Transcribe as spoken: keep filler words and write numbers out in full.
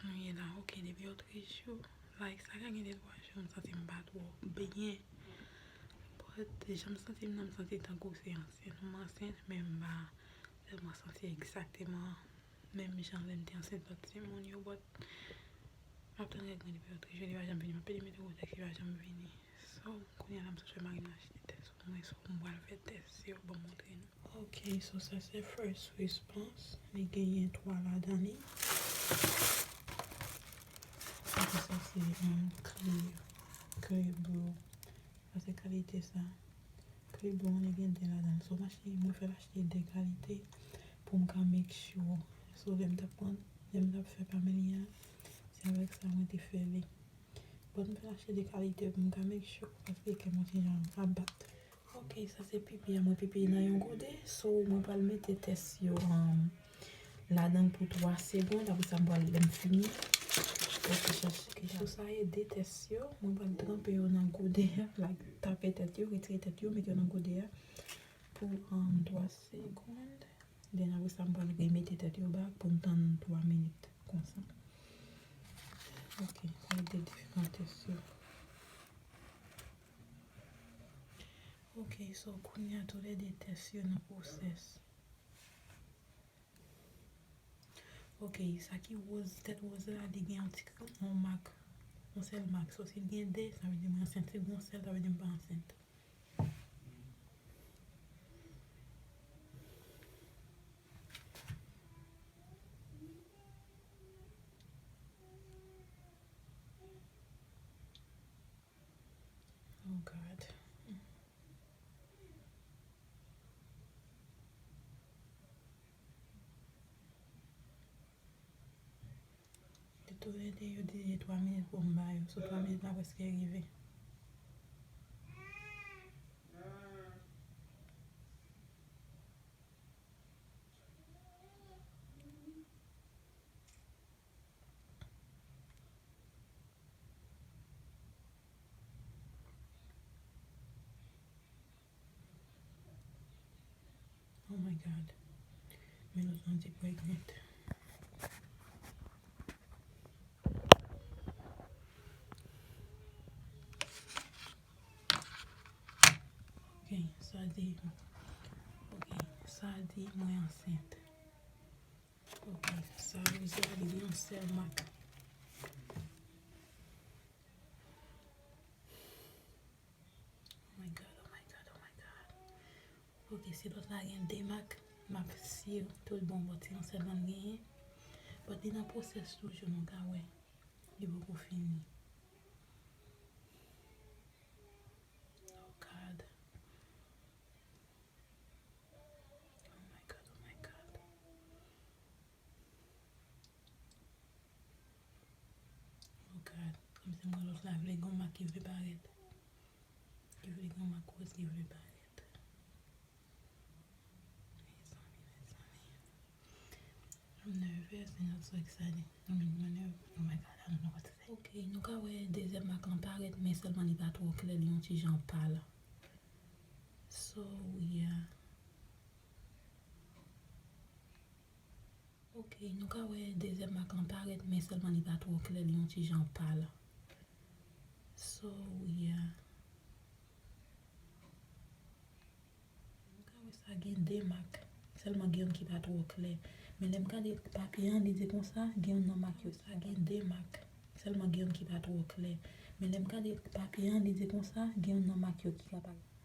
Nou ye la, ok, depi otrich yo, like, sa ka gen de twa jou, m santi m pa twò byen. But, jan m santi m nan, m santi tankou se ansent. M ansent, men m pa tèlman santi egzakteman menm jan lè m te ansent lòt timoun yo, but m ap tann règ mwen depi otrich yo, li pa janm vini. M ap pede mete kontèks, li pa janm vini. So, kounye a la, m sot fè mari m achte tès pou mwen, so, m pral fè tès yo, ban m montre nou. Ok, so sa se first response. Li genyen twa ladan li. Epi sa se, um, clear, clear blue. Sa se kalite sa. Clear blue an, li gen de ladan l. So, m achte, mwen fè l achte de kalite pou m ka make sure. So, lè m t ap pran, lè m t ap fè Pamelia, se avèk sa mwen te fè li. Bon, m fè l achte de kalite pou m ka make sure, paske kè m yon ti jan ap bat. Ok, sa se pipi a mwen, pipi nan yon gode. So, mwen pral mete tès yo, um, ladan l pou twa segonn. Apre sa, m pral, lè m fini, ok, chache. Ok, so sa e de tès yo. Mwen pral tranpe yo nan gode a, like, tape tèt yo, retire tèt yo, mete yo nan gode a pou, um, twa segonn. Then apre sa, m pral remete tèt yo back pou m tann twa minit konsa. Ok, sa e de diferan tès yo. Ok, so kounye a toulède tès yo nan pwosès. Ok, sa ki woz, tèt woz la, li gen yon ti, yon mak, yon sèl mak. So, si l gen de, sa vle di mwen ansent. Si l gen yon sèl, sa vle di m pa ansent. Oh God. Li toulède yo di twa minit pou m ba yo. So twa minit la prèske rive. Oh my God. Men lòt lan di pregnant. Ok, sa di, ok, sa di mwen ansent. Ok, sa vle di li gen yon sèl mak. Oh my God, oh my God, oh my God. Ok, si lòt la gen de mak, m ap si tout bon, but se yon sèl mwen genyen. But li nan pwosès toujou, nou ka wè. Li poko fini. Oh God. Oh my God, oh my God. Oh God, kòmsi m wè lòt la vle gon mak ki vle parèt. Ki vle gon mak wòz ki vle parèt. Mezanmi, mezanmi. I'm nervous and I'm so excited. I mean, my nerve, oh my God, I don't know what to say. Ok, nou ka wè dezyèm mak lan parèt, men sèlman li pa twò klè, li yon ti jan pal. So, yeah. Ok, nou ka wè dezyèm mak lan parèt, men sèlman li pa twò klè, li yon ti jan pal. So, yeah. Nou ka wè sa gen de mak, sèlman gen youn ki pa twò klè. Men lè m gade papye an, li di konsa, gen youn nan mak yo sa gen de mak, sèlman gen youn ki pa twò klè. Men lè m gade papye an, li di konsa, gen youn nan mak yo ki ka parèt.